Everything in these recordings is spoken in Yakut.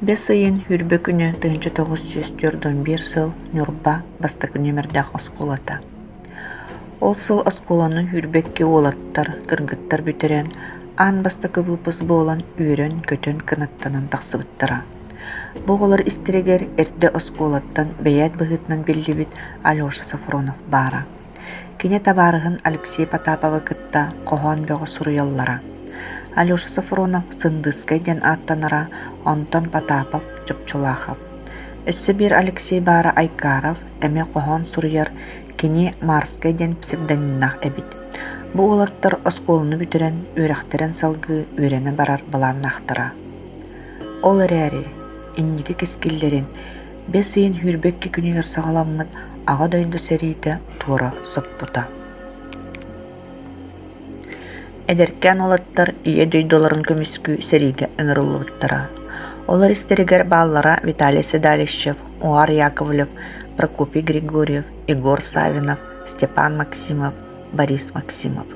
Бэс ыйын 20 күнэ 1941 сыл Ньурба бастакы нүөмэрдээх оскуолата. Ол сыл оскуоланы 22 уолаттар, кыргыттар бүтэрэн, аан бастакы выпуск буолан үөрэн-көтөн кынаттанан тахсыбыттара. Бу оҕолор истэригэр эрдэ оскуолаттан бэйээт быһыытынан биллибит Алеша Софронов баара. Кини табаарыһын Алексей Потаповы кытта хоһоон бөҕө суруйаллара. Алеша Софронов Сындыыскай диэн ааттанара, онтон Потапов Чопчулахов. Өссө биир Алексей баара Айкаров эмиэ хоһоон суруйар, кини Марскай диэн псевдонимнаах эбит. Бу уолаттар оскуоланы бүтэрэн, үөрэхтэрин салгыы үөрэнэ барар былааннаахтара. Ол эрээри, инники кэскиллэрин Бэс ыйын 22 күнүгэр саҕаламмыт Аҕа дойду сэриитэ туора соппута. Эдэркээн уолаттар Ийэ дойдуларын көмүскүү сэриигэ ыҥырыллыбыттара. Олор истэригэр бааллара Виталий Седалищев, Уар Яковлев, Прокопий Григорьев, Егор Савинов, Степан Максимов, Борис Максимов.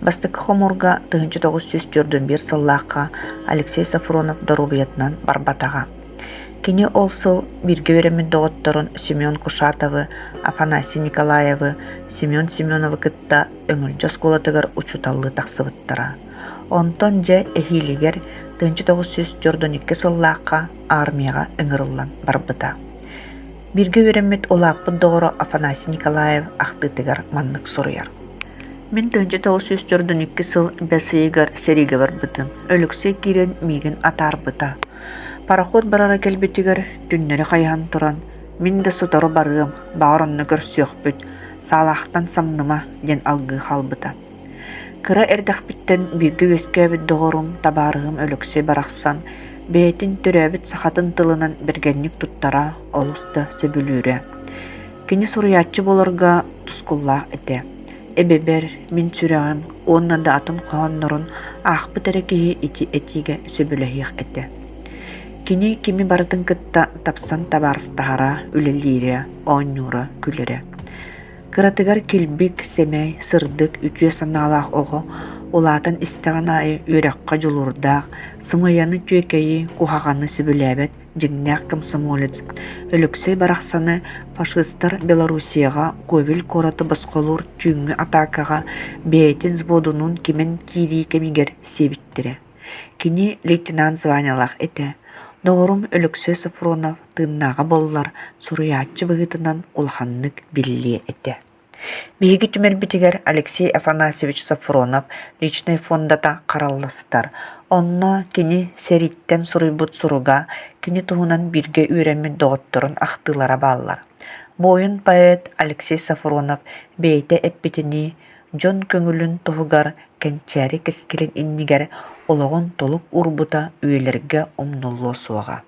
Бастакы хомуурга 1941 сыллаахха Алексей Софронов доруобуйатынан барбатаҕа. Кини ол сыл бииргэ үөрэммит доҕотторун Семен Кушатовы, Афанасий Николаевы, Семен Семеновы кытта Өҥөлдьө оскуолатыгар учууталлыы тахсыбыттара. Онтон дьэ эһиилигэр 1942 сыллаахха армияҕа ыҥырыллан барбыта. Бииргэ үөрэммит улааппыт доҕоро Афанасий Николаев ахтыытыгар маннык суруйар: «Мин 1942 сыл бэс ыйыгар сэриигэ барбытым. Өлөксөй киирэн миигин атаарбыта. Пароход барара кэлбитигэр түннэри хайыһан туран, «Мин да сотору барыам, баҕар онно көрсүөхпүт, саалаахтан самныма» диэн алгыы хаалбыта. Кыра эрдэхпиттэн бииргэ үөскээбит доҕорум, табаарыһым Өлөксөй барахсан бэйэтин төрөөбүт сахатын тылынан бэргэнник туттара олус да сөбүлүүрэ. Кини суруйааччы буоларга тускуллаах этэ. Эбэбэр, мин сүрэҕим уонна да атын хоһооннорун аахпыт эрэ киһи ити этиигэ сөбүлэһиэх этэ. Кини кими барытын кытта тапсан табаарыстаһара, үлэлиирэ, оонньуура, күлэрэ. Кыратыгар килбик, сэмэй, сырдык, үтүө санаалаах оҕо улаатан истэҕин аайы үөрэххэ дьулуурдаах, сымыйаны, түөкэйи, куһаҕаны сөбүлээбэт дьиҥнээх комсомолец Өлөксөй барахсаны фашистар Белоруссияҕа Ковель куораты босхолуур түүҥҥү атаакаҕа бэйэтин взводунуун кимэн киирии кэмигэр сиэбиттэрэ. Кини лейтенант званиелаах этэ. Доҕорум Өлөксөй Софронов тыыннааҕа буоллар, суруйааччы быһыытынан улаханнык биллиэ этэ. Биһиги түмэлбитигэр Алексей Афанасьевич Софронов личнэй фондата харалла сытар. Онно кини сэрииттэн суруйбут суруга, кини туһунан бииргэ үөрэммит доҕотторун ахтыылара бааллар. Буойун поэт Алексей Софронов бэйэтэ эппитинии, дьон көҥүлүн туһугар кэнчээри кэскилин иннигэр олоҕун толук уурбута үйэлэргэ умнуллуо суоҕа.